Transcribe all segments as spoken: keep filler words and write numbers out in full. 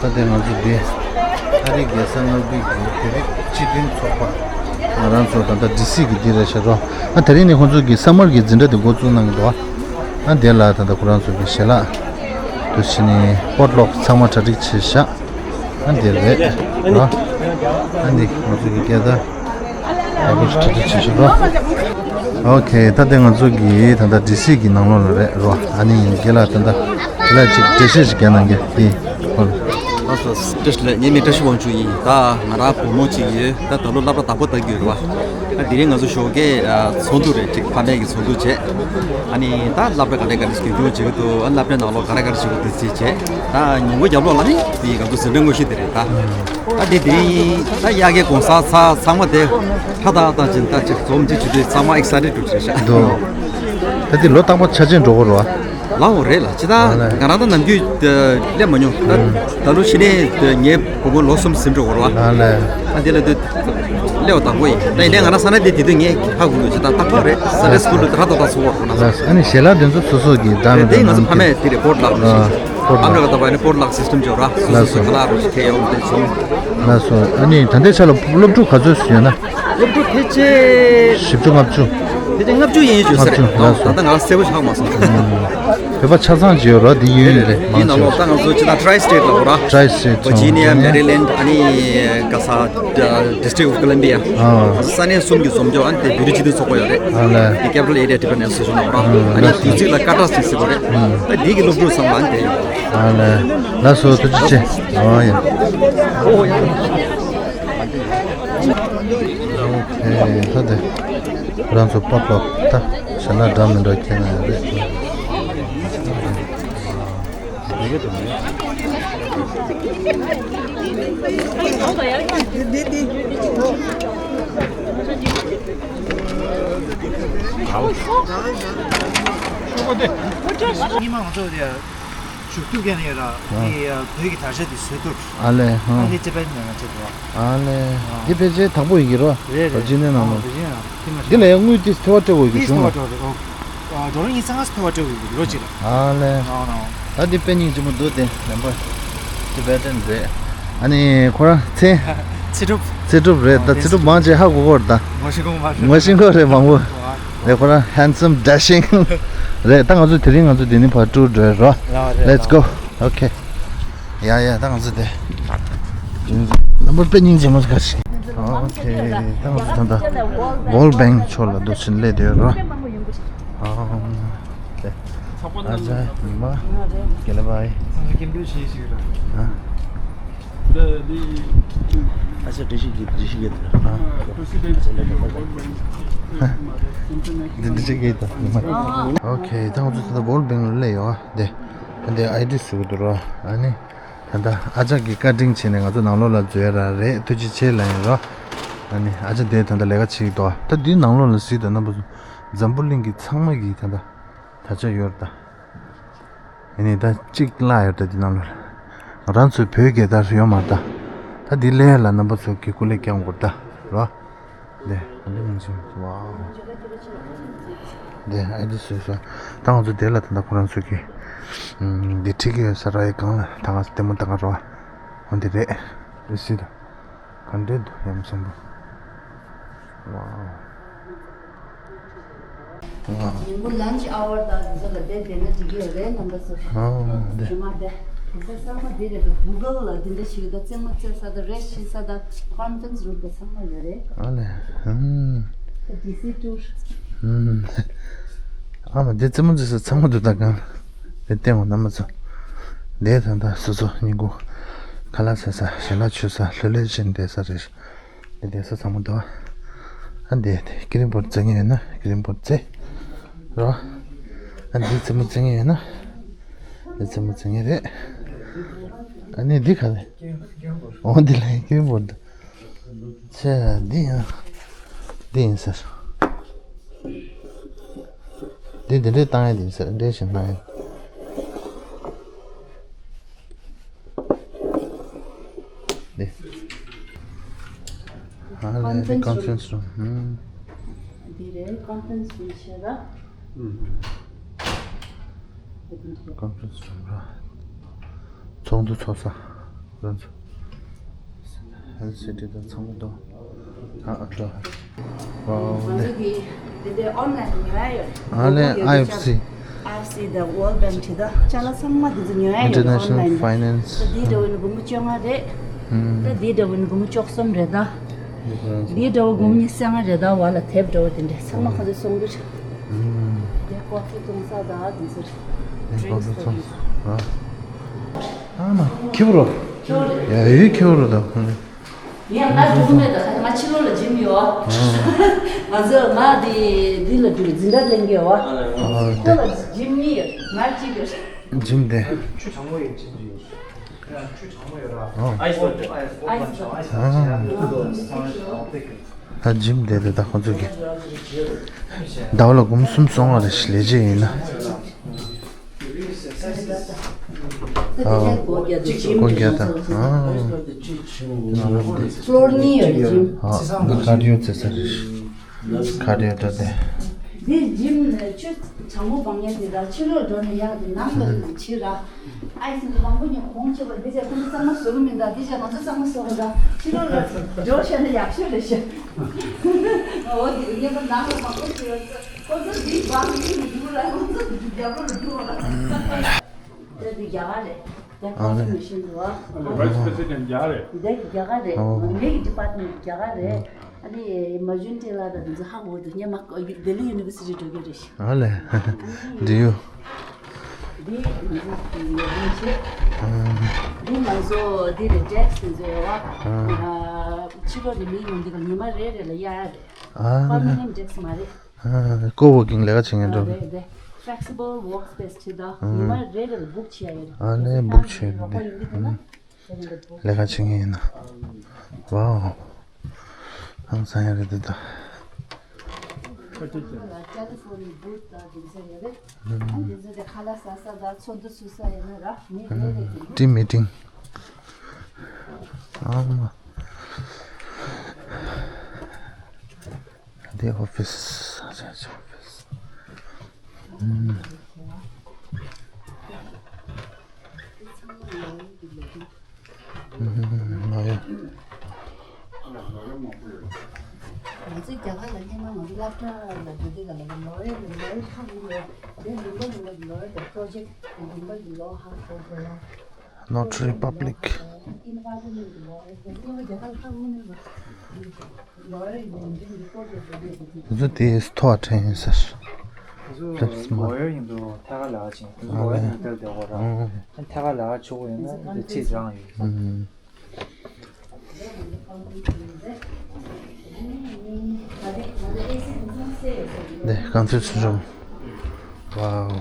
ད་ལྟ་ང་ཚོ་འདི་ཨ་རིའི་རྒྱལ་ས་ལྔ་པའི་གི་བོད་རིགས་སྤྱི་མཐུན་ཚོགས་པ། ང་རང་ཚོ་ད་ལྟ་ཌི་སི་གི་འདི་རེད་ཤག་རོ། ཨ་དེ་རིང་ནི་ཁོང་ཚོ་གི་སམ་མར་གི་འཛིན་གྲྭ་དེ་འགོ་བཙུགས་གནང་གི་འདུག་ཨ་དེ་ལ་ད་ལྟ་ཁོ་རང་ཚོ་གི་ཞལ་ལག་དུ་ཕྱིན་ནས་པོཊ་ལོག་ཚང་མ་གྲ་སྒྲིག་བྱས་ཤག་ཨ་འདི་རེད་རོ། ཨ་འདི་ང་ཚོ་གི་སྐད་བརྡ། ཡག་པོ་ཞིག་གྲ་སྒྲིག་བྱེད་ཤོག་རོ། ཨོ་ཁེ། ད་ལྟ་ང་ཚོ་གི་ད་ལྟ་ཌི་སི་གི་ནང་ལོགས་ལ་རེད་རོ། ཨ་ནི་རྒན་ལགས་ད་ལྟ་རྒན་ལགས་ཅིག་འགྲེལ་བཤད་ཅིག་རྒྱག་གནང་གི་དེ་ཧོ། ལགས་སོ། བཀྲ་ཤིས་བདེ་ལེགས། ངའི་མིང་བཀྲ་ཤིས་དབང་ཕྱུག་ཡིན། ད་ང་རང་བུ་མོ་གཅིག་ཡོད། ད་ད་ལོ་སློབ་གྲྭ་བདག་པོ་ལྟ་གི་ཡོད་རེད་བ། ད་དེ་རིང་ང་ཚོ་ཞོགས་ཀས་ཚོགས་འདུ་རེད། ཅིག་ཕ་མའི་གི་ཚོགས་འདུ་བྱས། ཨ་ནི་ད་སློབ་གྲྭ་ག་རེ་ག་རེ་ཞིག་རྒྱུན་འཁྱོངས་བྱེད་ཀྱི་འདུག་ཨ་སློབ་གྲྭའི་ནང་ལོགས་ག་རེ་ག་རེ་བྱེད་དགོས་འདུག་ཅེས་བྱས། ད་ཉིན་གུང་རྒྱབ་ལོགས་ལ་ནི་དེ་ང་ཚོ་འཛིན་གྲྭ་དངོས་གཞི་དེ་རེད་ད། ད་དེ་དེ་རིང་ད་དབྱར་ཁའི་གུང་སེང་ཚང་ཚང་མ་དེ་ཧྲ་ཏག་ཏག་ཅིག་ད་ཅིག་འཛོམས་ཅིག་བྱེད་དུས་ཚང་མ་ཨེག་སའི་ཊེཌ་འདུག་ཅེས་བཤད་འདུག་ད་དེ་ལོ་རྟག་པར་འཆར་ཅན་འགྲོ་གི་རེད་བ། ལའོ་རེད་ལ་ཅི་ད། ཨ་ལས། ང་རང་ད་ནམ་རྒྱུན་སླེབས་མ་མྱོང་། ད་ད་ལོ་ཕྱི་ནས་ངའི་བུ་མོ་ལོ་གསུམ་ཟིན་འགྲོ་གི་རེད་བ། ཨ་ལས། ད་དེ་ལ་དུ་སླེབས་པ་དང་པོ་ཡིན། ད་ཡིན་ནའི་ང་རང་ས་ན་དེ་དེ་དུས་ངས་ཧ་གོ་གི་ཅི་ད་རྟག་པར་རེད། སན་ཌེ་སི་ཀུལ་དུ་ཧྲ་ཏག་ཏག་ཚོགས་པ་ཁོ་ན། ལགས་སོ། ཨ་ནི་ཞལ་ལག་དེ་ཚོ་སོ་སོ་གི་འདྲ་མི་འདྲ་དེ་ང་ཚོ་ནང་ཕ་མས་དེ་རེད་པོཊ་ལག་རེད། ཨ་པོཊ་ཨ་མི་རི་ཀ་ལག་དང་བ་ནི་པོཊ་ལག་སིས་ཊེམ་ཅིག་ཡོད་ར། སོ་སོ་ལགས་སོ། ག་ལ་རུ་ཁེ་ཡོང་དེ་བྱུང་། ལགས་སོ། ཨ་ནི་ད་ལྟའི་ཆ་ལ་སློབ་ཕྲུག་ག་ཚོད་ཡོད་ན། སློབ་ཕྲུག་ཕལ་ཆེར་བཞི་བཅུ་ལྔ་བཅུ། ཕལ་ཆེར་ལྔ་བཅུ་ཡན་ཡོད་ས་རེད། ལྔ་བཅུ། ལགས་སོ། ད་ལྟ་ང་ལ་གསལ་པོ་ཧ་གོ་མ་སོང་། བོད་པ་ཆ་ཚང་ཅིག་ཡོད་ར། འདི་ཡུན་རེད། མང་ཆེ་བ། ད་ང་ཚོ་ཅི་ད་ཊི་རའི་སི་ཊེཊ་ལ་འོ་ར། ཊི་རའི་སི་ཊེཊ། ཝར་ཇི་ནི་ཡ། མེ་རི་ལེན་ཌི། ཨ་ནི་ག་ས། ཌི་སི་ཊི་རིཀ་ཨོཕ་ཀོ་ལམ་བི་ཡ། ཨ། ས་གནས་གསུམ་གྱི་འཛོམས་འཇོག་ཨ་ནི་དེ་བོད་རིགས་སྤྱི་མཐུན་ཚོགས་པ་ཡོད་རེད། ཨ་ལས། དེ་ཀེ་པི་ཊལ་ཨེ་རི་ཡ་ཌི་པེན་ཌེནཊ་ཨེ་སོ་ཤི་ཨེ་ཤན་ལ་འོ་ར། ཨ་ནི་དུས་ཚིགས་ལ་ཀ་ཊ་ཟེར་ཟེར་བ་རེད། ད་འདི་གི་སློབ་ཕྲུག་ཚང་མ་ཨ་ནི་དེ་ཡོད། ཨ་ལས། ལགས་སོ། ཐུགས་རྗེ་ཆེ། ཨོ་ཡ། ཨོ་ཁེ། ད་དེ་ཁོ་རང་ཚོ་པོཊ་ལོག་ད་ཞལ་ལག་འདྲ་མི་འདྲ་ཁྱེར་ན་ཡང་རེད། ཉི་མ་ང་ཚོ་དེ་བཞུགས་ཐུབ་མཁན་ཡོད་ར། ཨ། དེ་བོད་ཀྱི་དར་ཆ་དེ་བཟོ་ཐུབ། ཨ་ལས། ཨ། ཨ་དེ་ཅི་པན་ནས་ང་ཚོ་དེ་བ། ཨ་ལས། ཨ། དེ་ཕལ་ཆེར་དང་པོ་ཡིན་གྱི་རོ། རེད་རེད། ཝར་ཇི་ནི་ཡ་ནང་ལོ། ཝར་ཇི་ནི་ཡ་ནང་དེ་མ་འདི་ལ་ཡང་དངུལ་དེ་ཐེ་བ་སྤྲད་དགོས་ཀྱི་བྱུང་ལ། ཨ། འགྲོ་རོགས་གཉིས་ཚང་ང་ཐེ་བ་སྤྲད་དགོས་ཀྱི་ལོ་གཅིག་ལ། ཨ་ལས། ཨ་ནོ། ད་འདི་དཔེ་སྙིང་རྗེ་མོ་འདུག་དེ་ལན་པ། ཅི་པན་རེད། ཨ་ནི་ཁོ་རང་ཚེ། ཚེ་སྒྲུབ། ཚེ་སྒྲུབ་རེད། ད་ཚེ་སྒྲུབ་མང་ཆེ་ཧ་གོ་གོ་རེད་ད། ངོ་ཤེས་ཁོ་མ་ཤེས། ངོ་ཤེས་ཁོ་རེད་མང་པོ། རེད། ཁོ་རང་ཧན་སམ་ཌེ་ཤིང་རེད། ད་ང་ཚོ་དེ་རིང་ང་ཚོ་འདི་ནས་ཕར་ཊུར་འགྲོ་ཡ་རོ། ལའོ་རེད། Let's go. Okay. ཡ་ཡ། ད་ང་ཚོ་དེ། རྣམ་པར་དཔེ་སྙིང་རྗེ་མོ་ཞིག་ག་ཞིག་ཨོ་ཁེ། ད་ང་ཚོ་ད་ལྟ་World Bank ཕྱོགས་ལ་འདུག་ཕྱིན་སླེབས་བསྡད་ཡོད་རོ། ཨོ་དེ། ཨ་ཅག་ཉི་མ། དགེ་ལེགས་བྷའི། ཨ། ཨ་ཅག་འདི་འདྲ་ཞིག་གིས་འདི་འདྲ་ཞིག་གིས་ཨ། འདི་འདྲ་ཞིག་གིས་ད་ཉི་མ། ཨོ་ཁེ། ད་ང་ཚོ་ད་ལྟ་World Bank ལ་སླེབས་ཡོད། ཨ་དེ། ཨ་དེ་ཨའི་ཌི་བཟོ་གི་འདུག་རོ། ཨ་ནི། ད་ལྟ་ཨ་ཅག་གིས་བཀའ་དྲིན་བྱས་ནས་ང་ཚོ་ནང་ལོགས་ལ་འཛུལ་ཡ་ར་རེད། ཐུགས་རྗེ་ཆེ་ལབ་ཡིན་རོ། ཨ་ནི་ཨ་ཅག་དེ་ད་ལྟ་ལས་ཀ་བྱེད་ཀྱི་འདུག་ད་འདིའི་ནང་ལོགས་ལ་གཟིགས་དང་རྣམ་པ་ཚོ། འཛམ་བུ་གླིང་གི་ཚང་མ་གི་ད་ལྟ་དར་ཆ་ཡོད་རེད་ད། ཡིན་ནའི་ད་གཅིག་བརླག་ཡོད་རེད་ད་འདི་ནང་ལོགས་ལ། ང་རང་ཚོའི་བོད་རྒྱལ་དར་ཡོད་མ་རེད་ད། ད་འདི་ལས་ལ་རྣམ་པ་ཚོ་གི་སྐུ་ལས་བསྐྱང་དགོས་རེད་ད་རོ། འདི་ཨ་འདི་མིང་ཆེན་པོ། ཝའོ། འདི་ཨའི་ཌི་བཟོས་སོང་། ད་ང་ཚོ་དེ་ལ་ད་ལྟ་ཁོ་རང་ཚོ་གི་ཨམ། འདི་ཁྲིད་ཀྱི་ཡོད་ས་ར་ཡི་སྒང་ལ་ད་ང་ཚོ་ལྟད་མོ་ལྟ་ག་རོ། འོ་འདི་རེད། རི་སི་ད་ག་འདྲས་འདུག་ཡ་མཚན་པོ། ཝའོ། ཝའོ། ཉིན་གུང་ལན་ཆི་ཨ་ཝར་དང་དེ་ཚོ་ལ་བསྡད་བསྡད་ན་འགྲིག་གི་ཡོད་རེད་རྣམ་པ་ཚོ། ཨོ་འདི། ཇེ་མ་བསྡད། དེ་ཚོ་ཚང་མ་འདི་རེད་པ། གུ་གལ་ལ་འདི་འདྲ་ཞིག་ད་རྩེད་མོ་རྩེ་ས་དང་རེས་ཤི་ས་དང་ཀོན་ཕ་རེན་སི་རུམ་དང་ཚང་མ་ཡོད་རེད། ཨ་ལས། ཧུམ། ད་ཌི་སི་ཊུར། ཧུམ། ཨ་མ་འདི་རྩེད་མོ་རྩེ་ས་ཚང་མ་འདུག་ད་གང་། དེ་བསྟན་འོང་རྣམ་པ་ཚོ། འདི་ད་ལྟ་སོ་སོ་ཉིན་གུང་ཁ་ལག་ཟ་ས། ཞལ་ལག་མཆོད་ས། ལྷོད་ལྷོད་བྱས་བསྡད་ས་རེད། འདི་བསྡད་ས་ཚང་མ་འདུག་ཨ་འདི་དེ་ཀེ་རེམ་བོར་རྩེ་མཁན་ཡོད་ན་ཀེ་རེམ་བོར་རྩེ་རོ། ཨ་འདི་རྩེད་མོ་རྩེ་མཁན་ཡོད་ན་འདི་རྩེད་མོ་རྩེ་མཁན་རེད། ཨ་ནི་འདི་ག་རེ། འོ་འདི་ལ་ཀེ་རེམ་བོར་འདུག་ཚེ་འདི་ཡང་འདི་ཡིན་ཟེར། འདི་འདི་འདྲའི་བཏང་ཡ་འདི་ཟེར་འདྲའི་ཞིག་གནང་ཡ། འདི། ཨ་ལས་འདི་ཀོན་ཕ་རེན་སི་རུམ། ཧུམ། འདི་རེད་ཀོན་ཕ་རེན་སི་རུམ་བཤད་ད། ཀོན་ཕ་རེན་སི་རུམ་ར། ཚོགས་འདུ་ཚོགས་ས། ལོ་ཚོ། ཧེལ་སི་ཊི་དང་ཚང་མ་འདུག་ཨ་ཨ་འགྲོ། ཝའོ་ལེ། དེ་འདྲའི་ཨོན་ལན་ཉོ་ཡ་ཡོད། ཨ་ལེ། ཨའི་ཨེཕ་སི། ཨའི་ཨེཕ་སི་དང་ཝོལ་བེང་ཁྲིད་དང་ཅ་ལག་ཚང་མ་དེ་ཚོ་ཉོ་ཡ་ཡོད། International Finance། ད་དེའི་འདྲ་བོ་ནི་སྒོར་མོ་བཅོ་ལྔ་རེད། ད་དེའི་འདྲ་བོ་ནི་སྒོར་མོ་བཅུ་གསུམ་རེད་ད། དེའི་འདྲ་བོ་སྒོར་མོ་ཉི་ཤུ་རྩ་ལྔ་རེད་ད། བ་ལ་དེབ་འདྲ་བོ་དེ་འདྲ་ཚང་མ་ཁོ་ཚོས་གསུང་གི་རེད། དེ་ཀོ་ཕི་བཏུང་ས་དང་དེ་ཚོ་རེད། དེ་ཀོ་ཕི་བཏུང་ས། ཨ་མ་ཁྱི་བོ་རོ། ཡ་ཡི་ཁྱི་བོ་རོ་ད། ཡ་ང་འགྲོ་གི་མེད་ད། ང་ཕྱི་ལོགས་ལ་འཇིམ་ཡོད། ང་ཚོ་ང་དེ་འདི་ལ་འགྲོ་འཛིན་གྲྭ་ལེན་གི་ཡོད། ཨ་ཁོ་དེ་ལ་འཇིམ་གཉིས་ཡོད། ང་གཅིག་ཡོད། འཇིམ་དེ། ཆུ་གྲང་མོ་ཡོད་ཅན་ཅིག་ཡོད། ཆུ་གྲང་མོ་ཡོད་ར། ཨ་ཨའི་སི་ཝ་ཊར། ཨའི་སི་ཝ་ཊར། ཨ་ད་འཇིམ་དེ་དེ་ད་ཁོ་ཚོ་གི་ཟླ་བ་ལ་སྒོར་མོ་གསུམ་སོང་བ་རེད་ལས་བྱེད་ཡིན་ན། ཨ་སྒོར་བརྒྱ་དང་། ཨ་ཕློར་གཉིས་ཡོད་འཇིམ། ཨ་འདི་ཀར་ཌི་ཡོ་རྩེ་ས་རེད། ཀར་ཌི་ཡོ་ད་དེ། འདི་འཇིམ་ཆུ་གྲང་མོ་སྦང་ཡས་དེ་དང་ཕྱི་ལོགས་འགྲོ་ནས་ཡག་དེ་ནང་ལ་ཕྱི་ར། ཨའི་སི་ལ་དང་པོ་ཉིད་གོང་ཆེ་བ་འདི་ཅག་ཁོང་ཚོ་གཙང་མ་བཟོ་གི་མིན་ད། འདི་ཅག་ང་ཚོ་གཙང་མ་བཟོ་གི་ད། ཕྱི་ལོགས་ལ་འགྲོ་བྱས་ན་ཡག་ཤོས་རེད་ཤག་འོ་དེ་ངེས་པར་ནང་ལ་མང་པོ་བྱེད་ཡོད་ཚེ་ཁོང་ཚོ་འདི་སྦང་གི་མི་འདུག་ལ། ཁོང་ཚོ་རྒྱབ་ལོགས་ལ་འགྲོ་བ་ལ། དེ་འདི་རྒྱ་གར་རེད། དེ་ཨ་ཁོང་ཚོ་ནས་མི་ཤེས་འདུག་ཨ། Vice President རྒྱ་གར་རེད། དེ་རྒྱ་གར་རེད། ཨོ། ངའི་ཌི་པཱར་ཊི་མེན་ཊི་རྒྱ་གར་རེད། ཨ་ནི་མ་ཇུན་ཏེ་ལ་དང་དེ་ཚོ་ཧ་གོ་འདུག་ངས་མ་ལྡི་ལི་ཡུ་ནི་ཝར་སི་ཊི་འགྲོ་གི་རེད་ཤག་ཨ་ལེ། འདི་ཡོད། འདི་ང་ཚོ་གི་ཡོད་མེད་ཆེ། འདི་ང་ཚོ་འདི་རེད་ཌེ་སི་ཀི་འདི་ཚོ་ཡོད་བ། ཕྱི་ལོགས་ནས་མི་ཡོང་འདི་ག་ཉི་མ་རེ་རེ་ལ་གཡར་ཡ་རེད། ཨ་པར་མ་ནེན་ཊི་ཌེ་སི་ཀི་མ་རེད། ཨ་ཀོ་ཝོར་ཀིང་ལས་ཀ་བྱེད་མཁན་འགྲོ། རེད་རེད། ཕེ་ལེག་སི་བལ་ཝོརྐ་སི་པེ་སི་ཆེད་དུ་ཉི་མ་རེ་རེ་ལ་བུག་བྱེད་ཡ་ཡོད་རེད། ཨ་ནི་བུག་བྱེད་ཡ་རེད། ཨ་ནི་ལས་ཀ་བྱེད་མཁན་ཡིན་ན། ཝའོ། ཧང་སང་ཡ་རེད་འདི་ད། ཁ་ཅིག་ཅིག་ལ་ཊེ་ལི་ཕོན་བུ་ཐི་དང་དེ་ཚོ་ཡོད་རེད། ཨ་དེ་ཚོ་དེ་ཁ་ལག་ཟ་ས་དང་ཚོགས་འདུ་ཚུགས་ས་ཡོད་ན་ར་མི་རེ་རེ་དེ། ཊིམ་མི་ཊིང་། ཨ་མ། དེ་ཨོ་ཕི་སི། ཨ་ཅག་ཅག་ཨོ་ཕི་སི། ཨུམ། ཨུམ། ལོ་ཡར། ང་ཚོ་རྒྱ་གར་ལ་སླེབས་ན་ང་ཚོ་སློབ་གྲྭ་ལ་འགྲོ་དུས་ག་ལ་ལོ་ཡར་ལོ་ཡར་ཁག་པོ་ཡོད། དེ་ལུང་པ་ལུང་པ་གི་ལོ་ཡར་དང་པོ་རོ་ཇེག་ལུང་པ་གི་ལོ་ཧ་གོ་དགོས་ལ། Notary Public། འདི་ཚོ་དེའི་ཐོག་ཕྲན་ཡིན་ཟེར། འདི་ཚོ་ལོ་ཡར་ཡིན་འདུག་ཐད་ཀར་ལས་ཀ་བྱེད་མཁན། འདི་ཚོ་ལོ་ཡར་ཡིན་འདུག་ཐད་ཀར་ལས་ཀ་བྱེད་དགོས་ར། ཨང་། ཐད་ཀར་ལས་ཀ་བྱེད་དགོས་ཡོད་ན་འདི་ཁྲིད་རང་ཡོད། ཨང་། འདི་རྐང་ཚོད་ཚུན་ཆུང་། ཝའོ།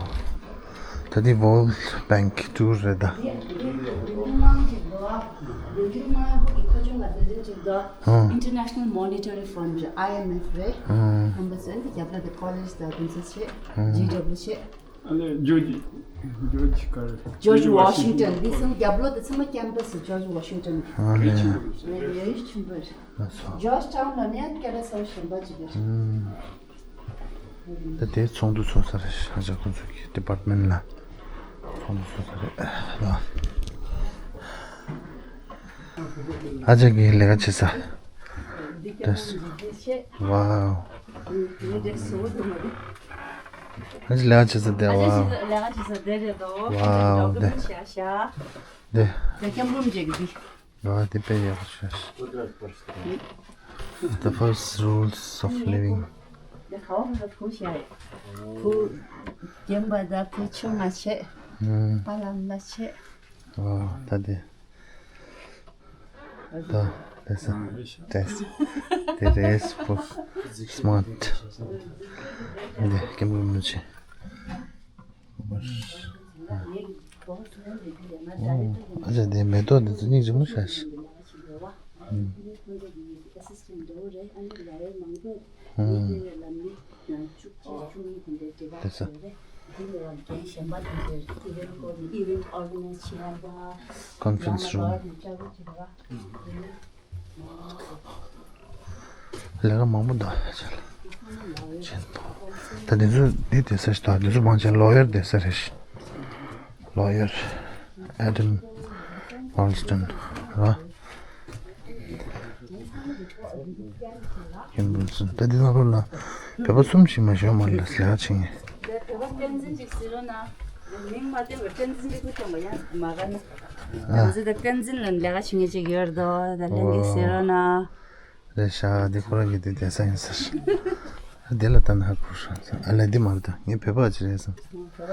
ད་འདི་World Bank Tour རེད་ད། ཨང་། International Monetary Fund རེད། ཨའི་ཨེམ་ཨེཕ་རེད། ཨང་། ཁམས་པ་ཚོ་འདི་རྒྱབ་ལ་དེ་ཀོ་ལེཇ་དང་དེ་ཚོ་བྱེད། ཨང་། ཇེ་ཌབ་ལིའུ་བྱེད། ཨ་ལེ་ཇོརྗ། ཇོརྗ་ཝ་ཤིང་ཊོན། འདི་གསུམ་རྒྱབ་ལོགས་དེ་ཚང་མ་ཀེམ་པ་སི་ཇོརྗ་ཝ་ཤིང་ཊོན། ཨ་ལེ། ཡ་ཡུལ་ཆེན་པོ་རེད། ལགས་སོ། ཇོརྗ་ཊའུན་ལ་ནི་སྐད་གྲགས་ཚ་བོ་གཞན་པ་ཅིག་རེད། ཨུམ། ད་དེ་ཚོགས་འདུ་ཚོགས་ས་རེད། ཨ་ཅག་ཁོང་ཚོ་གི་ཌི་པཱར་ཊི་མེན་ཊི་ལ་ཚོགས་འདུ་ཚོགས་ས་རེད་ལ། ཨ་ཅག་གི་ལས་ཀ་བྱེད་ས། འདི་ཀེམ་པ་སི་འདི་བྱེད། ཝའོ། འདི་བཟོ་འདུག་མ་རེད། ཨ་ཅག་ལས་ཀ་བྱེད་ས་དེ། ཨ་ཅག་ཝའོ། ལས་ཀ་བྱེད་ས་དེ་རེད་དོ། ཝའོ། ཌོ་ཀུ་མེན་ཊི་བཞག་བཞག་དེ། དེ་ཀེམ་རུམ་བྱེད་ཀྱི་འདི། ཨ་དེ་དཔེ་ཡག་པོ་ཤག The first rules of living. དེ་ག་བ་ལ་བུ་བཞག་བུ་རྒན་པ་དང་བུ་ཆུང་ང་བྱེད། ཨུམ། པ་ལམ་ལ་བྱེད། ཨོ་ད་དེ། ད་དེ་ས། དེ་ས། དེ་རེས་བུ་སི་མཱར་ཊི། འདི་ཀེམ་རུམ་བྱེད། ཨོ་ཨ་ཅག་དེ་མེ་ཏོག་དེ་ཚོ་སྙིང་རྗེ་མོ་ཤག་ཨུམ། ཨུམ། དེ་ས། Conference room. ལས་ཀ་མང་པོ་འདུག་ཅན་པོ། ད་འདི་ཚོ་འདི་བསྡད་ས་ཞིག་དང་འདི་ཚོ་མང་ཆེ་ལོ་ཡར་བསྡད་ས་རེད། ལོ་ཡར། ཨེ་ཌམ། ཨོལ་སི་ཊོན་ར། ཁེམ་བྷི་རིཇ་ད་འདི་ནང་ལོགས་ལ་བོད་པ་གསུམ་ཞིག་མ་ཞོན་མ་ལ་ལས་ཀ་བྱེད་མཁན། བོད་པ་བསྟན་འཛིན་ཅིག་ཟེར་རོགས་གནང་། མིང་མ་བསྟན་པར་བསྟན་འཛིན་ཅིག་ཁུ་ཐོན་པ་ཡང་མ་ག་ན། ཨ། ང་ཚོ་ད་བསྟན་འཛིན་ལ་ལས་ཀ་བྱེད་མཁན་ཅིག་ཡོད་རེད་དོ། ད་ལྷན་རྒྱས་ཟེར་རོགས་གནང་། རེད་ཤག་འདི་ཁོ་རང་གི་དེ་བསྡད་ས་ཡིན་ཟེར། འདི་ལ་ལྟ་ན་ཧ་གོ་ཧྲ་ཟེར། ཨ་ལས་འདི་མ་རེད་ད། ངའི་བོད་པ་ཅིག་རེད་ཟེར། ཁོ་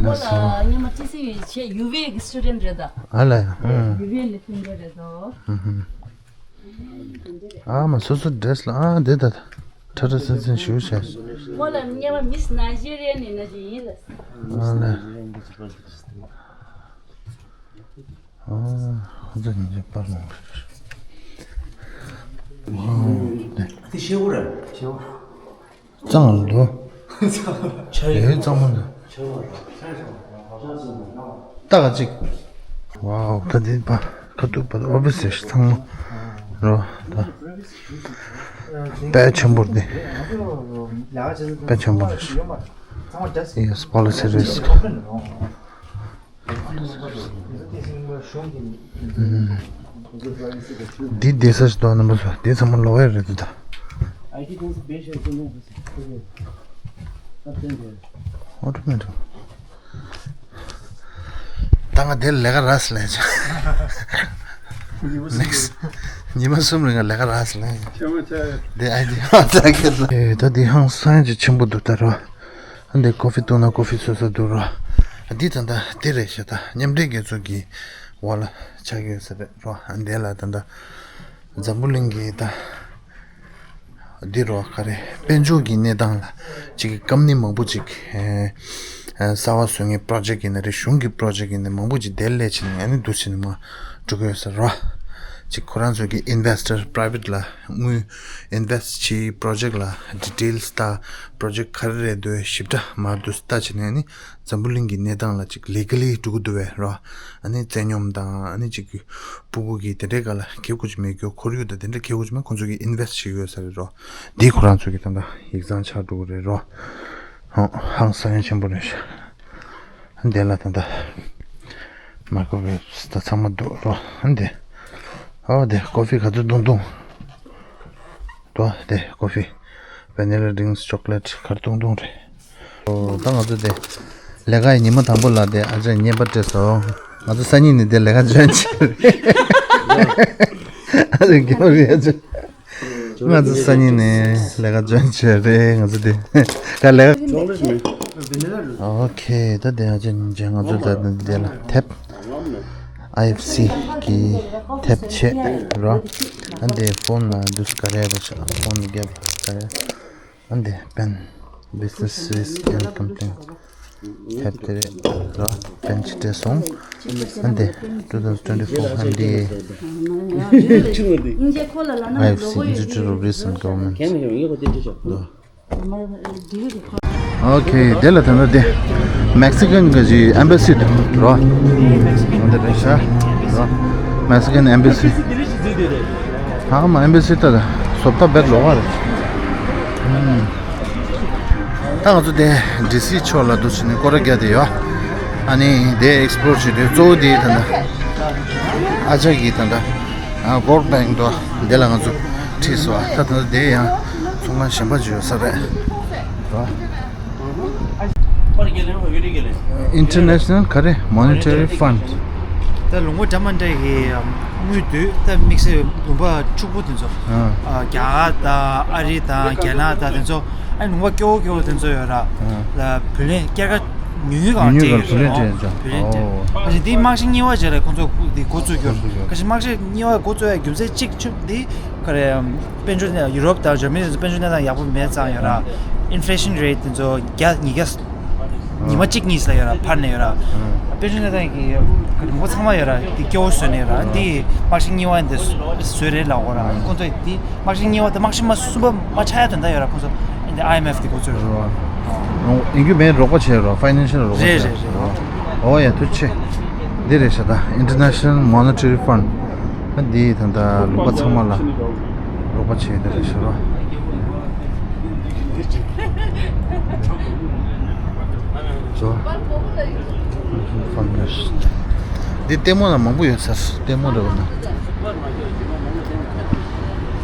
ལ་སྔོན་མ་ཊི་སི་ཝི་བྱས་ཡུ་ཝི་ཨེ་གི་སི་ཊུ་ཌེན་ཊི་རེད་ད། ཨ་ལ་ཡ། ཨ། ཡུ་ཝི་ཨེ་ལ་ཕན་གྱི་རེད་དོ། ཨ་མ་སོ་སོ་ཌི་རེ་སི་ལ་ཨ་འདི་ད་ད་ཁྲ་ཁྲ་ཟིང་ཟིང་ཞུ་བྱས། ཁོ་ལ་སྔོན་མ་མིས་ནཱི་ཇི་རི་ཡ་ནི་ན་ཅི་ཡིན་ལ། ཨ་ལ། ཨ་ཧ་ཙང་ཉིན་རེ་པར་མང་པོ་ཞིག་ཨ་ནི། དེ་ཤེའུ་རེད། ཤེའུ། གཙང་ལོ། ཆ་ཡོད། ཡོད་གཙང་མ་འདུག་ལྟ་ག་ཅིག་ཝའོ། ད་འདི་པ་ཁ་ཐུག་པ་ཨོ་ཕི་སི་ཚང་མ་རོ། ད་དཔེ་ཆེན་པོ་འདི། དཔེ་ཆེན་པོ་རེད། ཡེས། པོ་ལི་སི་རེད། འདི་བསྡད་ས་ཞིག་འདུག་ན་མ་སོ། འདི་ཚང་མ་ལོགས་ཡ་རེད་འདུག་ད། ཨོ་ཏོ་མེ་ཊིག་ད་ང་དེར་ལས་ཀ་རག་སོང་ལབ་ཡིན། ཉི་མ་གསུམ་རིང་ལས་ཀ་རག་སོང་ལབ་ཡིན། འདི་ཨའི་ཌི་ཡ་ཨེ། ད་འདི་ཧང་སང་ཅིག་ཆེན་པོ་འདུག་ད་རོ། ཨ་འདི་ཀོ་ཕི་བཏུང་ན་ཀོ་ཕི་བཟོ་ས་འདུག་རོ། ཨ་འདི་ད་ལྟ་འདི་རེད་ཤག་ད་མཉམ་འབྲེལ་རྒྱལ་ཚོགས་ཀྱི་འོག་ལ་ཆགས་ཀྱི་ཡོད་ས་རེད་རོ། ཨ་འདི་ལ་ད་ལྟ་འཛམ་བུ་གླིང་གི་ད་འདི་རོ་ག་རེ་དཔལ་འབྱོར་གྱི་གནས་སྟངས་ལ་ཅིག་ཀམ་ནི་མང་པོ་ཅིག་ཨེ་ཨེ་གསར་པ་བཟོ་མཁན་པྲོ་ཇེག་ཡིན་ན་རེད། གཞུང་གི་པྲོ་ཇེག་ཡིན་ན་མང་པོ་ཅིག་དེར་སླེབས་བྱས་ནས་ཨ་ནི་འདུག་བྱས་ནས་མར་འགྲོ་གི་ཡོད་ས་རོ། ཅིག་ཁོ་རང་ཚོ་གི་ཨིན་ཝེ་སི་ཊར་པ་རའི་ཝེ་ཊི་ལ་དངུལ་ཨིན་ཝེ་སི་ཊི་བྱེད། པྲོ་ཇེག་ལ་ཌི་ཊེལ་སི་ལྟ། པྲོ་ཇེག་ག་རེ་རེད་འདུག་ཞིབ་ཕྲ་མར་འདུག་ལྟ་བྱས་ནས་ནི་འཛམ་བུ་གླིང་གི་གནས་སྟངས་ལ་ཅིག་ལི་ག་ལི་འགྲོ་གི་འདུག་བས་རོ། ཨ་ནི་བཙན་སྙོམས་དང་ཨ་ནི་ཅིག་སྤུ་གུ་གི་དེ་འདྲའི་སྒང་ལ་གལ་དགོས་ཀྱི་མེད་རྒྱུ། ཁོར་ཡུག་དང་དེ་འདྲ་གལ་དགོས་ཀྱི་མེད། ཁོང་ཚོ་གིས་ཨིན་ཝེ་སི་ཊི་བྱེད་ཀྱི་ཡོད་ས་རེད་རོ། འདི་ཁོ་རང་ཚོ་གི་ད་ལྟ་ཡིག་ཚང་ཆགས་འགྲོ་གི་རེད་རོ། ཧང་སང་ཡ་ཆེན་པོ་རེད་ཤག་འདི་ལ་ད་ལྟ་མའི་ཀོ་ཝེབ་ད་ཚང་མ་འདུག་རོ། འདི་ཨོ་འདི་ཀོ་ཕི་ག་ཚོད་བཏུང་བཏུང་། འདུག་འདི་ཀོ་ཕི་ཝ་ནི་ལ་ཌི་རིང་སི་ཅོག་ལེཊ་ག་རེ་བཏུང་བཏུང་རེད། ཨོ་ད་ང་ཚོ་འདི་ལས་ཀ་ཡི་ཉི་མ་དང་པོ་ལ་འདི་ཨ་ཅག་བརྙན་པར་སྤྲད་སོང་། ང་ཚོ་སང་ཉིན་ནས་འདི་ལས་ཀ་འཇོན་ཆེ་རེད། ཨ་ཅག་གི་མ་རེད་ཨ་ཅག་ང་ཚོ་སང་ཉིན་ནས་ལས་ཀ་འཇོན་ཆེ་རེད། ང་ཚོ་དེ་ག་ལས་ཀ། ཨོ་ཁེ། ད་དེ་ཡང་ཅན་ཅན་ང་ཚོ་ད་དེ་ལ་ཐེབས། ཨའི་ཨེཕ་སི་གི་ཐེབས་ཆེ་རོ། ཨ་འདི་ཕོན་ལ་འདུག་ག་རེ་རེད་ཤག་ཕོན་རྒྱབ་ག་རེ། ཨ་འདི་པན། བི་ཛི་ནེ་སི་རི་སི་ཀི་ཨེན་ཌི་ཀམ་པི་ལེན་ཐེབས་དེ་རེད་རོ། པན་ཅིག་སྤྲད་སོང་། ཨ་འདི་two thousand twenty-four ཧན་ཌི་ཨེ་ཨའི་ཨེཕ་སི་Institute of Recent Government། ཨོ་ཁེ། དེ་ལ་ད་ནི་དེ་མེག་སི་ཀན་གྱི་ཨེམ་བེ་སི་རོ། འདི་རེད་ཤག་རོ། མེག་སི་ཀན་ཨེམ་བེ་སི། ཧ་མ་ཨེམ་བེ་སི་ད་བཟོ་ལྟ་དཔེ་ལོགས་ཀ་རེད། ད་ང་ཚོ་དེ་ཌི་སི་ཕྱོགས་ལ་འདུག་བྱས་ནས་སྐོར་ར་རྒྱག་བསྡད་ཡོད། ཨ་ནི་དེ་ཨེག་སི་པོ་ལོར་བྱེད་དུས་གཙོ་བོ་དེ་ད་ལྟ་ཨ་ཅག་གིས་ད་ལྟ་ཨ་གོལ་ཌི་བེང་དོ། དེ་ལ་ང་ཚོ་ཁྲིད་སོང་། ད་ད་ལྟ་དེ་ཡང་ཚོང་ཁང་གཞན་པ་ཅིག་ཡོད་ས་རེད། International ག་རེ་Monetary Fund། ད་ལུང་པ་འདྲ་མ་འདྲ་གི་དངུལ་འདུས། ད་དམིགས་བསལ་ལུང་པ་ཕྱུག་པོ་དེ་ཚོ། ཨ། རྒྱ་གར་དང་ཨ་རི་དང་རྒྱ་ནག་དང་དེ་ཚོ། ཨ་ནི་ལུང་པ་སྐྱོ་བོ་སྐྱོ་བོ་དེ་ཚོ་ཡོད་ར། ཨ། ལ་བུ་ལོན་སྐྱེད་ཀ་ཉུང་ཉུང་གང་ཉུང་སྤྲད་ཉུང་ཡོད་ར། བུ་ལོན་སྤྲད་ཡོད་ཅོ། བུ་ལོན་སྤྲད། ཨོ། ཁ་ཅིག་དེ་དམག་ཞིང་གཉིས་པ་བྱས་ལ་ཁོང་ཚོ་དེ་འགོ་བཙུགས་རྒྱུ། འགོ་བཙུགས་རྒྱུ། ཁ་ཅིག་དམག་ཞིང་གཉིས་པ་འགོ་བཙུགས་ཡ་རྒྱུ་མཚན་གཅིག་ཆུ་དེ་ག་རེ། དཔལ་འབྱོར་ནས་ཡུ་རོབ་དང་འཇར་མ་ནི་དེ་ཚོ་དཔལ་འབྱོར་གནས་སྟངས་ཡོད་ར། ཨིན་ཕི་ལེ་ཤན་རེ་ཊི་དེ་ཚོ་བརྒྱ་ཉིས་བརྒྱ། ཉི་མ་གཅིག་གཉིས་ལ་ཡོད་ར་འཕར་ནས་ཡོད་ར། དཔལ་འབྱོར་གནས་སྟངས་ཀྱི་ལུང་པ་ཚང་མ་ཡོད་ར། དེ་སྐྱོ་བོ་བཟོས་ནས་ཡོད་ར། དེ་དམག་ཞིང་གཉིས་པ་འདི་བཟོས་རེད་ལབ་དགོས་ར། ཁོང་ཚོ་དེ་དམག་ཞིང་གཉིས་པ་དང་དམག་ཞིང་མ་གསུམ་པ་མ་ཆགས་ཡ་དོན་དག་ཡོད་ར། ཁོང་ཚོ་འདི་ཨའི་ཨེམ་ཨེཕ་དེ་འགོ་བཙུགས་རེད། ཡིན་རྒྱུ་མེད་རོགས་པ་བྱས་རོགས། ཕའི་ནན་ཤལ་རོགས་པ་རེད་བྱས་རེད་རེད། ཨོ་ཡ་ཐུགས་རྗེ་ཆེ། འདི་རེད་ཤག་ད་International Monetary Fund། ཨ་འདི་ད་ལྟ་ལུང་པ་ཚང་མ་ལ་རོགས་པ་བྱས་འདི་རེད་ཤག་རོ། ཚོ་ཧྥན་ནེ་ཤན། འདི་ལྟད་མོ་ལ་མང་པོ་ཡོད་ས་རེད། ལྟད་མོ་འདྲ་བོ་ན།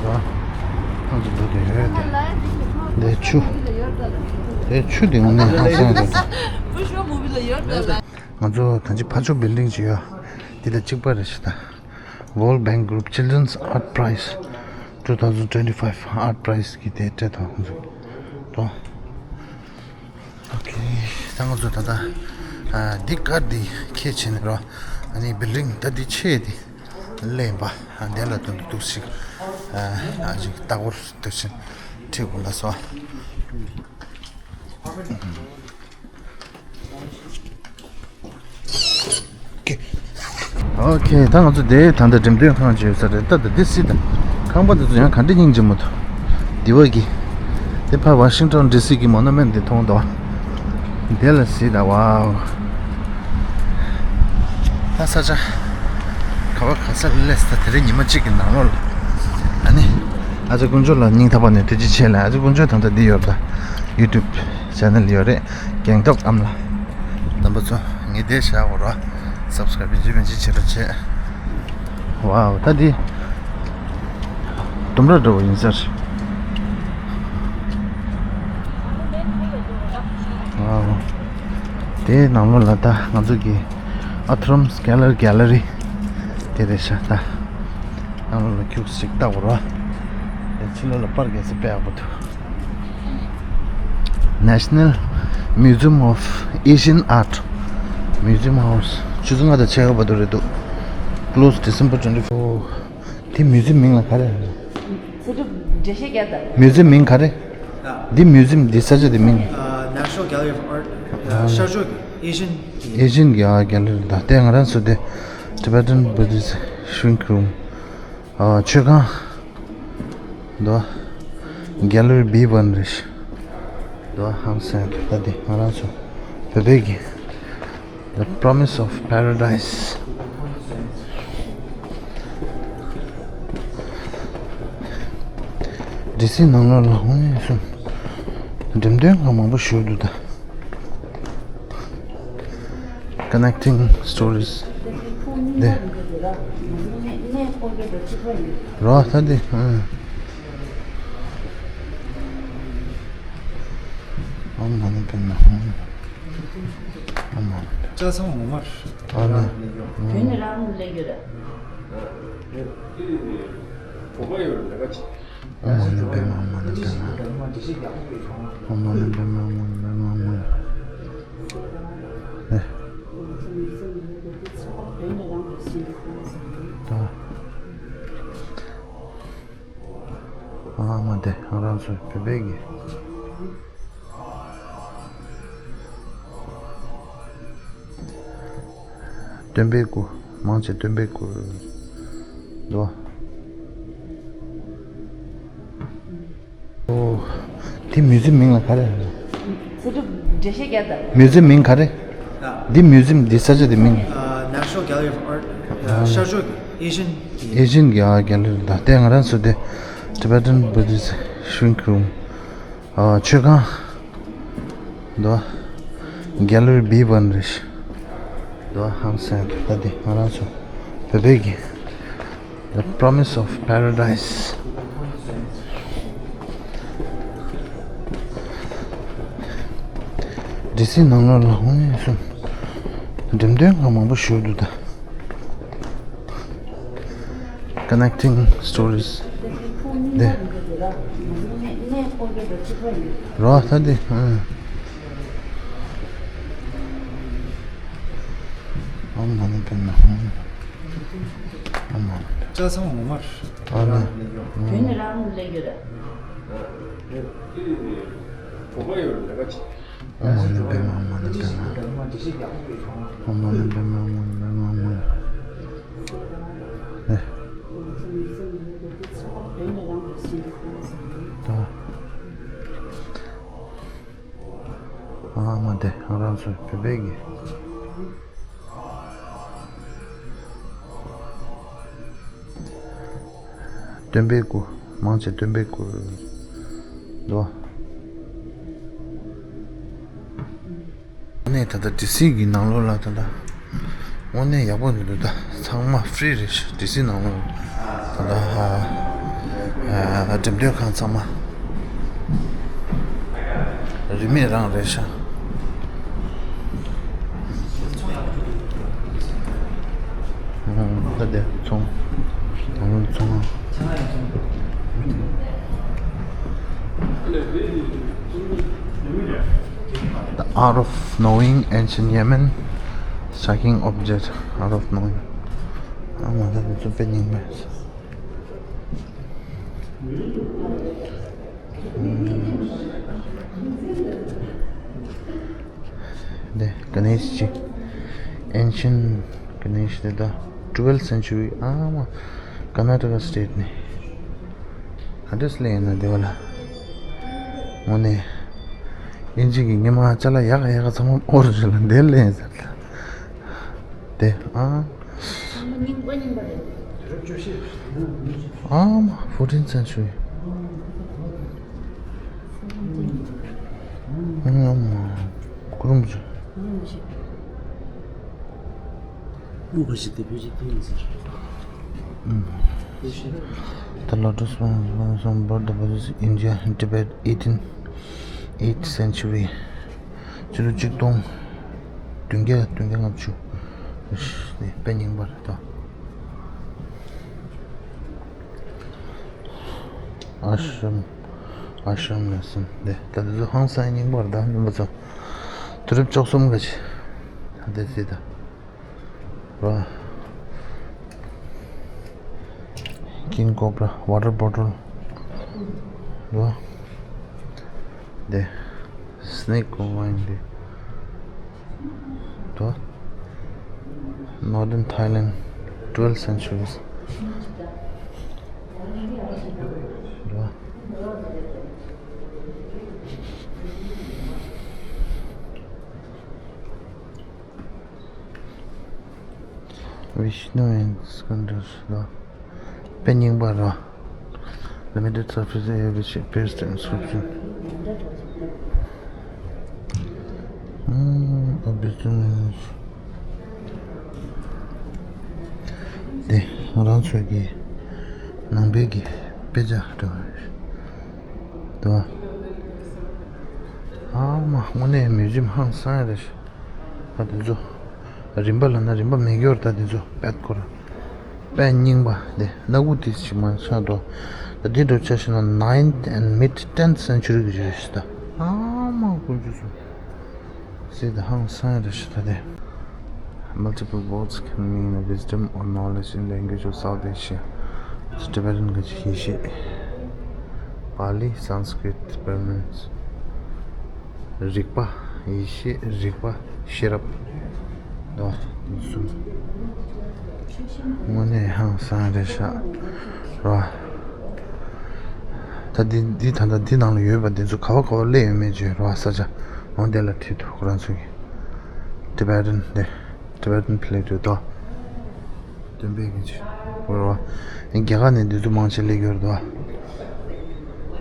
ཨ་ཁོང་ཚོ་འདུག་དེ་ཡོད་དེ། འདི་ཆུ། དེ་ཆུ་དེ་དངོས་གནས་ཧང་སང་རེད། ང་ཚོ་ད་ཅི་ཕ་ཆོ་བིལ་ཌིང་ཅིག་ཡོད། འདི་དང་གཅིག་པ་རེད་ཤག་ད། World Bank Group Children's Art Prize two thousand twenty-five Art Prize གི་དེ་སྤྲད་དང་ང་ཚོ་དོ། ཨོ་ཁེ། ད་ང་ཚོ་ད་ལྟ་ཨ་འདི་ཀར་འདི་ཁྱེར་ཕྱིན་རོ། ཨ་ནི་བིལ་ཌིང་ད་འདི་ཆེ་འདི་ལེན་པ་ཨ་འདི་ལ་དོན་དུ་འདུག་ཞིག་ཨ་ཨ་ཅིག་ལྟ་སྐོར་འདུག་ཕྱིན་ཁྲིད་དགོས་ལ་སོ། ཨོ་ཁེ། ཨོ་ཁེ། ད་ང་ཚོ་དེ་ད་ལྟ་འགྲེམས་སྟོན་ཁང་ཅིག་ཡོད་ས་རེད། ད་ད་འདི་སྲིད་ད་ཁང་པ་འདི་ཚོ་ཡང་ག་འདྲ་སྙིང་རྗེ་མོ་འདུག་འདི་བ་གི་དེ་ཕ་ཝ་ཤིང་ཊོན་ཌི་སི་གི་མོ་ནུ་མེན་ཊི་འདི་མཐོང་འདུག་འདི་ལ་སྲིད་ད་ཝའོ། ད་ས་ཆ་ག་བ་ག་ས་སླེབས་ད་དེ་རིང་ཉི་མ་གཅིག་གི་ནང་ལོགས་ལ་ཨ་ནི་ཨ་ཅག་དཀོན་མཆོག་ལ་སྙིང་ཐག་པ་ནས་ཐུགས་རྗེ་ཆེ་ལ། ཨ་ཅག་དཀོན་མཆོག་ད་ལྟ་འདི་ཡོད་ད་ཡུ་ཊུབ་ཆེ་ནལ་ཡོད་རེད། གེང་ཊོག་ཨམ་ལ། རྣམ་པ་ཚོ་ངས་བསྡད་བཞག་གོ་ར། སབ་སི་ཀ་རེབ་བྱེད་མི་བྱེད་བྱེད་རོགས་བྱེད། ཝའོ། ད་འདི་ལྡུམ་ར་འདྲ་བོ་ཡིན་ས་རེད། ཝའོ། དེའི་ནང་ལོགས་ལ་ད་ང་ཚོ་གི་ཨ་ཐུ་རམ་སི་གེ་ལ་རི་གེ་ལ་རི་དེ་རེད་ཤག་ད་ནང་ལོགས་ལ་ཁྱུག་ཅིག་ལྟ་གོ་ར། དེ་ཕྱི་ལོགས་ལ་པར་རྒྱག་ས་དཔེ་ཡག་པོ་འདུག National Museum of Asian Art Museum House ཆུ་ཚོད་ལྔ་དང་ཕྱེད་ཀ་བར་དུ་རེད་འདུག Close December twenty-four། དེ་མིའུ་ཛིམ་མིང་ལ་ག་རེ། ཚེ་སྒྲུབ་འགྲེལ་བཤད་རྒྱག་དང་། མིའུ་ཛིམ་མིང་ག་རེ། འདི་མིའུ་ཛིམ་འདི་ས་ཆ་འདི་མིང་། National Gallery of Art ཤར་ཕྱོགས་ཀྱི་ཨེ་ཤན་གྱི། ཨེ་ཤན་གྱི་ཨ་གེ་ལ་རི་དང་དེ་ང་རང་ཚོ་དེ་Tibetan Buddhist Shrink Room ཨ་མཆོད་ཁང་། དོ། Gallery B one རེད། དོ་ཧང་སང་ད་དེ་ང་རང་ཚོ་བོད་པའི་གི The Promise of Paradise འདྲི་སྲིད་ནང་ལོགས་ལ་ཧོན་གསུམ་འགྲེམས་སྟོན་ཁང་མང་པོ་ཞིག་འདུག་ད། Connecting Stories འདི་རོ་ད་འདི་ཨ། ཨོཾ་མ་ཎི་པདྨེ་ཧཱུྃ། ཨོཾ་མ་ཎི། ལྕགས་ཟམ་ངོ་མར་ཨ་ནི། དོན་ནི་རང་ལས་ཡོད་ར། ཨོཾ་མ་ཎི་པདྨེ་ཧཱུྃ། མ་ཎི་པདྨེ་ཧཱུྃ། ཨོཾ་མ་ཎི་པདྨེ་ཧཱུྃ། མ་ཎི་པདྨེ་ཧཱུྃ། མ་ཎི་པདྨེ་ཧཱུྃ། ཨེ། ད། ཨ་མ་དེ་ང་རང་ཚོ་བོད་པའི་གི་སྟོན་པའི་སྐུ། མང་ཆེ་སྟོན་པའི་སྐུ་འདུག་ཨོ། དེ་མིའུ་ཛིམ་མིང་ལ་ག་རེ། ཚེ་སྒྲུབ་འགྲེལ་བཤད་རྒྱག་དང་། མིའུ་ཛིམ་མིང་ག་རེ། འདི་མིའུ་ཛིམ་འདི་ས་ཆ་འདི་མིང་། National Gallery of Art ཤར་ཕྱོགས་ཀྱི་ཨེ་ཤན་གྱི། ཨེ་ཤན་གྱི་ཨ་གེ་ལ་རི་དང་དེ་ང་རང་ཚོ་དེ་Tibetan Buddhist Shrink Room ཨ་མཆོད་ཁང་འདུག Gallery B one རེད། འདུག་ཧང་སང་ད་དེ་ང་རང་ཚོ་བོད་པའི་གི The Promise of Paradise འདྲི་སྲིད་ནང་ལོགས་ལ་ཧོན་གསུམ་འགྲེམས་སྟོན་ཁང་མང་པོ་ཞིག་འདུག་ད། Connecting Stories འདི་རོ་ད་འདི་ཨ། ཨོཾ་མ་ཎི་པདྨེ་ཧཱུྃ། ཨོཾ་མ་ཎི། ལྕགས་ཟམ་ངོ་མར་ཨ་ནི། དོན་ནི་རང་ལས་ཡོད་ར། ཨོཾ་མ་ཎི་པདྨེ་ཧཱུྃ། མ་ཎི་པདྨེ་ཧཱུྃ། ཨོཾ་མ་ཎི་པདྨེ་ཧཱུྃ། མ་ཎི་པདྨེ་ཧཱུྃ། ཨེ། ད། ཨ་མ་དེ་ང་རང་ཚོ་བོད་པའི་གི་སྟོན་པའི་སྐུ། མང་ཆེ་སྟོན་པའི་སྐུ་འདུག་ཨ་ནི་ད་ལྟ་ཌི་སི་གི་ནང་ལོགས་ལ་ད་ལྟ་ དངོས་གནས་ཡག་པོ་འདུག་ད་ཚང་མ་ཧྥི་རི་རེད་ཤག་ཌི་སི་ནང་ལོགས་ད་ལྟ་ཨ་ཨ་འགྲེམས་སྟོན་ཁང་ཚང་མ་རིན་མེད་རང་རེད་ཤག་ད་དེ་ཚོང་ད་ལོ་ཚོང་The art of knowing ancient Yemen striking object, art of knowing. ཨ་མ་ད་དེ་ཚོ་དཔེ་སྙིང་པོ། འདི་ག་ནས་ཅི། Ancient Ganesh དེ་ད་twelfth century ཨ་མ། Karnataka state ནས། ག་འདྲས་སླེབས་ཡིན་ན་དེ་བ་ལ། དངོས་གནས། དབྱིན་ཇི་གི་ཉི་མ་ཅ་ལག་ཡག་ཡག་ཚང་མ་ཨོ་རི་ཇི་ནལ་འདིར་སླེབས་ཡིན་ཟེར་ལ། དེ་ཨ། རྙིང་པ་རྙིང་པ་རེད། ཨ་མ། fourteenth century ཨ་མ། ཀུ་རུམ་བུ་ཆུ། ཀུ་རུམ་བུ་ཆུ། དབུ་འཕང་ཞིག་དེ་བོད་ཀྱི་སྟེང་ཟེར། The Lotus Blossom birth the Buddhist India and Tibet eighteen eighth century. ཕྱི་ལོ་ཆིག་སྟོང་བདུན་བརྒྱ་བདུན་བརྒྱ་ལྔ་བཅུ། དཔེ་རྙིང་པ་རེད་ད། ཨ་ཤམ། ཨ་ཤམ་ལ་སོང་སྟེ་ད་དེ་ཚོ་ཧང་སང་རྙིང་པ་རེད་ད་རྣམ་པ་ཚོ། དུས་རབས་བཅུ་གསུམ་ག་ཅི། ད་དེ་ཚེ་ད། ར། King Cobra water bottle ར། དེ། Snake wine དེ། དོ། Northern Thailand twelfth centuries དོ། Vishnu and Skandar དོ། དཔེ་རྙིང་པ་ར། Limited surface area which appears the inscription. ཨུམ། ཨ་བི་ཙུ་མིན། དེ་ང་རང་ཚོའི་གི་ནང་པའི་གི་དཔེ་ཆ་འདྲ་བ་རེད། དོ། ཨ་མ། དངོས་གནས་མིའུ་ཛིམ་ཧང་སང་ཡ་རེད། ད་དེ་ཚོ་རིན་པ་ལབ་ན་རིན་པ་མེད་ཀྱི་ཡོད་རེད། ད་དེ་ཚོ་དཔེ་ཁོ་ར་དཔེ་རྙིང་པ་དེ་སྣ་ཁུག་དེ་ཞིག་མ་ཆགས་འགྲོ། ད་དེ་འགྲོ་ཆ་ཞིག་ན་ninth and mid tenth century གི་རེད་ཤག་ད་ཨ་མ་དཀོན་མཆོག་གསུམ། སྲིད་དེ་ཧང་སང་རེད་ཤག་ད་དེ། Multiple words can mean a wisdom or knowledge in language of South Asia. Tibetan གི་ཡེ་ཤེས། Pali, Sanskrit, Brahmins. རིག་པ། ཡེ་ཤེས། རིག་པ། ཤེས་རབ། དོ། གསུམ། དངོས་གནས་ཧང་སང་རེད་ཤག་ར། ད་འདི་འདི་ད་ལྟ་འདི་ནང་ལ་ཡོད་པ་འདི་ཚོ་ག་བ་ག་བ་སླེབས་ཡོད་མེད་ཅེས་ར། ས་ཆ་འོང་དེ་ལ་བྲིས་འདུག་ཁོ་རང་ཚོ་གི། Tibetan དེ། Tibetan plate དོ། སྟོན་པའི་གི་ཅིག་རེད་བ། རྒྱ་གར་ནས་འདི་ཚོ་མང་ཆེ་སླེབས་ཡོད་རེད་བ།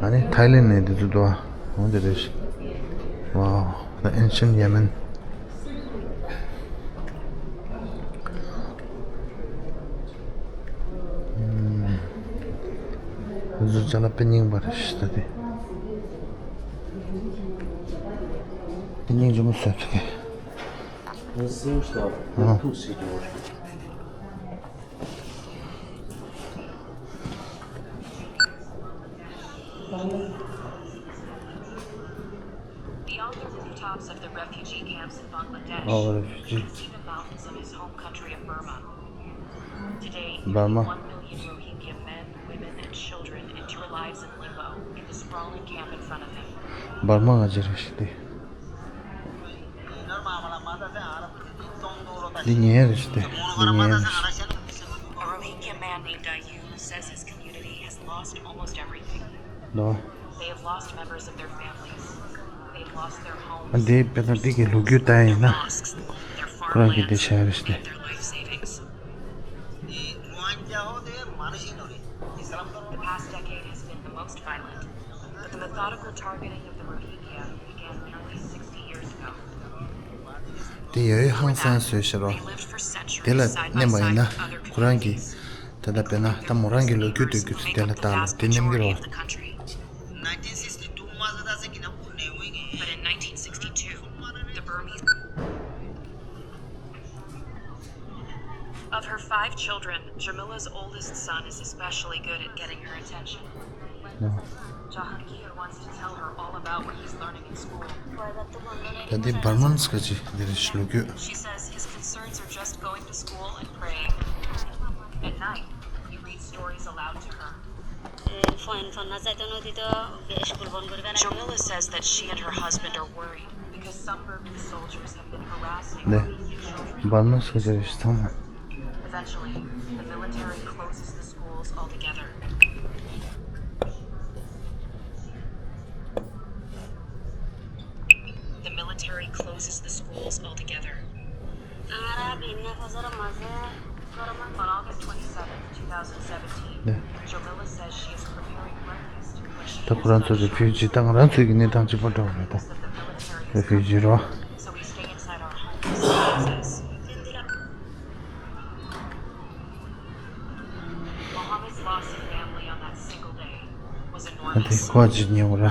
ཨ་ནི་ཐའི་ལེན་ནས་འདི་ཚོ་འདུག་བ། འོ་དེ་རེད་ཤག Wow, the ancient Yemen. འདི་ཚོ་ཅ་ལག་དཔེ་རྙིང་པ་རེད་ཤག་ད་དེ། དཔེ་རྙིང་ཆེན་པོ་བཟོས་འདུག་གས། Beyond the rooftops of the refugee camps in Bangladesh, oh, refugee. You can see the mountains of his home country of Burma. Today, nearly Burma. One million Rohingya men, women, and children enter lives in limbo in the sprawling camp in front of him. འབར་མ་ག་ཅི་རེད་ཤག་དེ། འདི་ངའི་རེད་ཤག་དེ། འདི་ངའི་རེད་ཤག A Rohingya man named Ayub says his community has lost almost everything. ལོ། They have lost members of their families. They've lost their homes. འདི་དཔེར་ན་འདི་གི་ལོ་རྒྱུས་ལྟ་ཡིན་ན། Their mosques, their ཁོ་རང་གིས་འདི་farmlands, བཤད་རེད་ཤག་དེ། And their life savings. The past decade has been the most violent, but the methodical targeting of the Rohingya began nearly sixty years ago. དེ་ཡོད་ཧང་སང་བཟོས་ཤག་རོ། དེ་ལ་མནན་པ་ཡིན་ན་ཁོ་རང་གི་ད་ལྟ་དཔེར་ན་ད་མོ་རང་གི་ལོ་རྒྱུས་སྡོད་རྒྱུ་དེ་དེ་ལ་བལྟ་ལ་དེ་མནན་གི་རོ། But in nineteen sixty-two, the Burmese. Of her five children, Jamila's oldest son is especially good at getting her attention. Jahangir wants to tell her all about what he's learning in school. ད་འདི་བར་མན་སྐད་ཅིག་འདི་རེད་ལོ་རྒྱུས། She says his concerns are just going to school and praying. At night, he reads stories aloud to her. ए, फोन, फोनमा चाहिँ त नदी त बे-, स्कुल बन्द गरेर Jamila says that she and her husband are worried because some Burmese soldiers have been harassing 네. Burmese soldiers. Eventually, the military closes the schools altogether. The military closes the schools altogether. On August twenty-seventh, two thousand seventeen, 네. Jamila says she is preparing breakfast when she ད་ཁོ་རང་ཚོ་རི་ཕིའུ་ཇི་ད་ང་རང་ཚོའི་གི་གནས་སྟངས་གཅིག་པ་འདྲ་བ་རེད་ད། རི་ཕིའུ་ཇི་རོ། So we stay inside our homes, she says. Mohammed's loss of family on that single day was enormous. ཨ་དེ་ཁོ་ཅི་ཉེ་བོ་ར།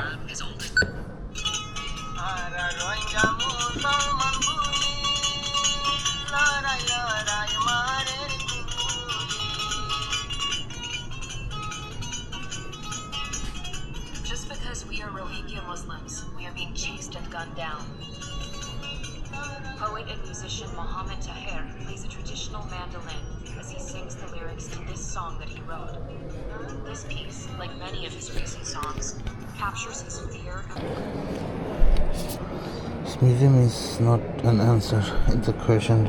Just because we are Rohingya Muslims, we are being chased and gunned down. Poet and musician Mohammed Taher plays a traditional mandolin as he sings the lyrics to this song that he wrote. This piece, like many of his recent songs, captures his fear and Museum is not an answer, it's a question.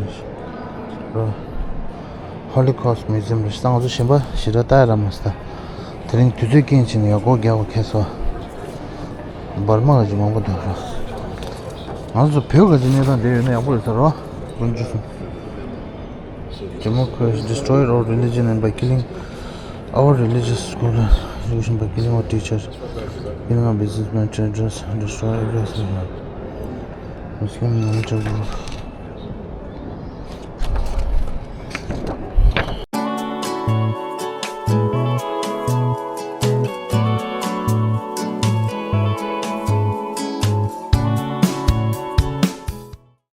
Holocaust Museum རེད། ང་ཚོ་གཞན་པ་ཞེ་དྲག་ལྟ་ཡ་རག་མ་སོང་། དེ་རིང་དུས་ཚོད་རྐྱེན་བྱས་ནས་ཡག་པོ་རྒྱག་པ་ཁེལ་སོང་། འབར་མ་ག་ཅིག་མང་པོ་འདུག་ར། ང་ཚོ་བོད་ག་ཅིག་གནས་སྟངས་དེ་ཡོད་ན་ཡག་པོ་རེད་ས་རོ། དཀོན་མཆོག་གསུམ། Democrats destroyed our religion and by killing our religious school education by killing our teachers, killing our businessmen, traders, destroy everything. Muslim military group.